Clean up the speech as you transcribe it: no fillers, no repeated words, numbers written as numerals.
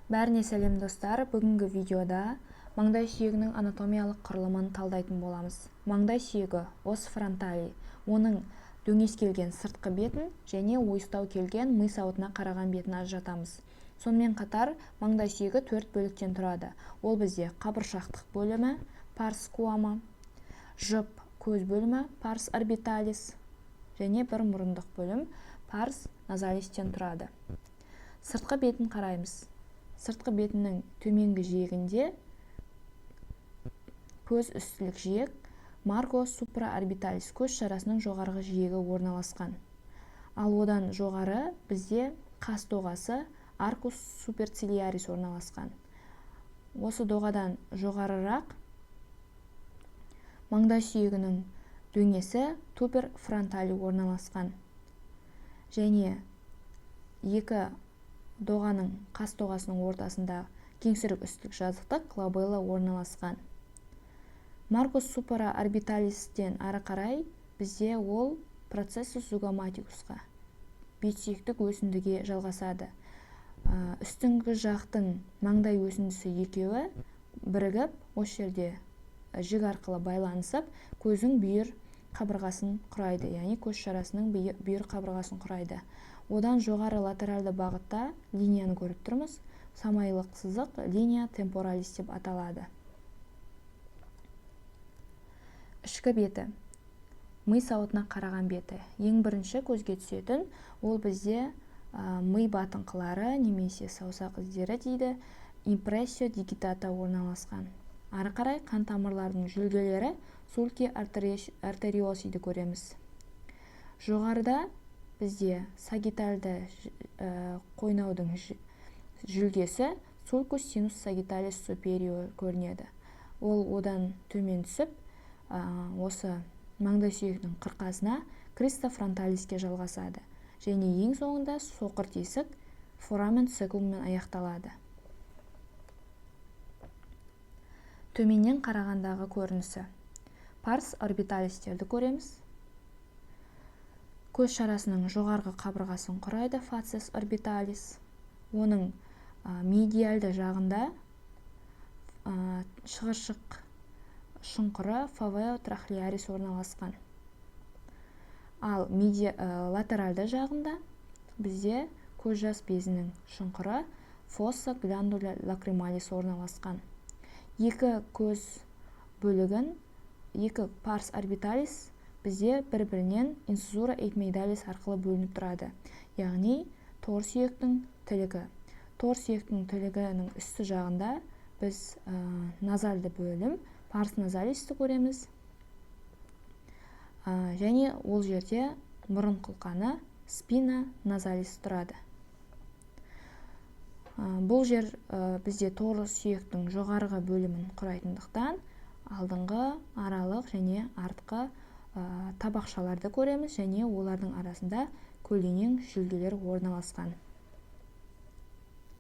Бәріне сәлем, достар! Бүгінгі видеода маңдай сүйегінің анатомиялық құрылымын талдайтын боламыз. Маңдай сүйегі, os frontale, оның дөңес келген сыртқы бетін және ойыстау келген ми сауытына қараған бетін ажыратамыз. Сонымен қатар маңдай сүйегі төрт бөліктен тұрады. Ол бізде қабыршақтық бөлімі, pars squama, жұп көз бөлімі, pars orbitalis, және бір мұрындық бөлім, pars nasalis'тен тұрады. Сыртқы бетін қараймыз. Сыртқы бетінің төменгі жиегінде көз үстілік жиек, margo supraorbitalis, көз шарасының жоғарғы жиегі орналасқан. Ал одан жоғары бізде қас доғасы, arcus superciliaris орналасқан. Осы доғадан жоғарырақ маңдай сүйегінің дөңесі, tuber frontale орналасқан және екі доғаның, қас доғасының ортасында кеңсірік үстілік жазықтық, glabella орналасқан. Margo supraorbitalis'тен ары қарай бізде ол processus zygomaticusқа, бетсүйектік өсіндіге жалғасады. Үстіңгі жақтың маңдай өсіндісі екеуі бірігіп, осы жерде жік арқылы байланысып, көздің бүйір қабырғасын құрайды, яғни көз шарасының бүйір қабырғасын құрайды. Одан жоғары латеральды бағытта линияны көріп тұрмыз. Самайлық сызық linea temporalis деп аталады. Ішкі беті, ми сауытына қараған беті. Ең бірінші көзге түсетін ол бізде ми батыңқылары немесе саусақ іздері дейді, impressio digitata орналасқан. Ары қарай қан тамырларының жүлгелері, sulci arteriosi'ді көреміз. Жоғарыда бізде сагиттальды қойнаудың жүлгесі, sulcus sinus sagittalis superior көрінеді. Ол одан төмен түсіп, осы маңдай сүйегінің қырқасына, crista frontalisке жалғасады және ең соңында соқыр тесік, foramen cecumмен аяқталады. Төменнен қарағандағы көрінісі: pars orbitalisтерді көреміз. Көз шарасының жоғарғы қабырғасын құрайды facies orbitalis. Оның медиальды жағында шығыршық шұңқыры, fovea trochlearis орналасқан. Ал латеральды жағында бізде көз жас безінің шұңқыры, fossa glandula lacrimalis орналасқан. Екі көз бөлігін, екі pars orbitalis бізде бір-бірінен incisura ethmoidalis арқылы бөлініп тұрады, яғни тор сүйектің тілігі. Тор сүйектің тілігінің үсті жағында біз назальды бөлім, pars nasalisті көреміз және ол жерде мұрын құлқаны, spina nasalis тұрады. Бұл жер бізде тор сүйектің жоғарғы бөлімін құрайтындықтан, алдыңғы, аралық және артқы табақшаларды көреміз және олардың арасында көлденең жүлгелер орналасқан.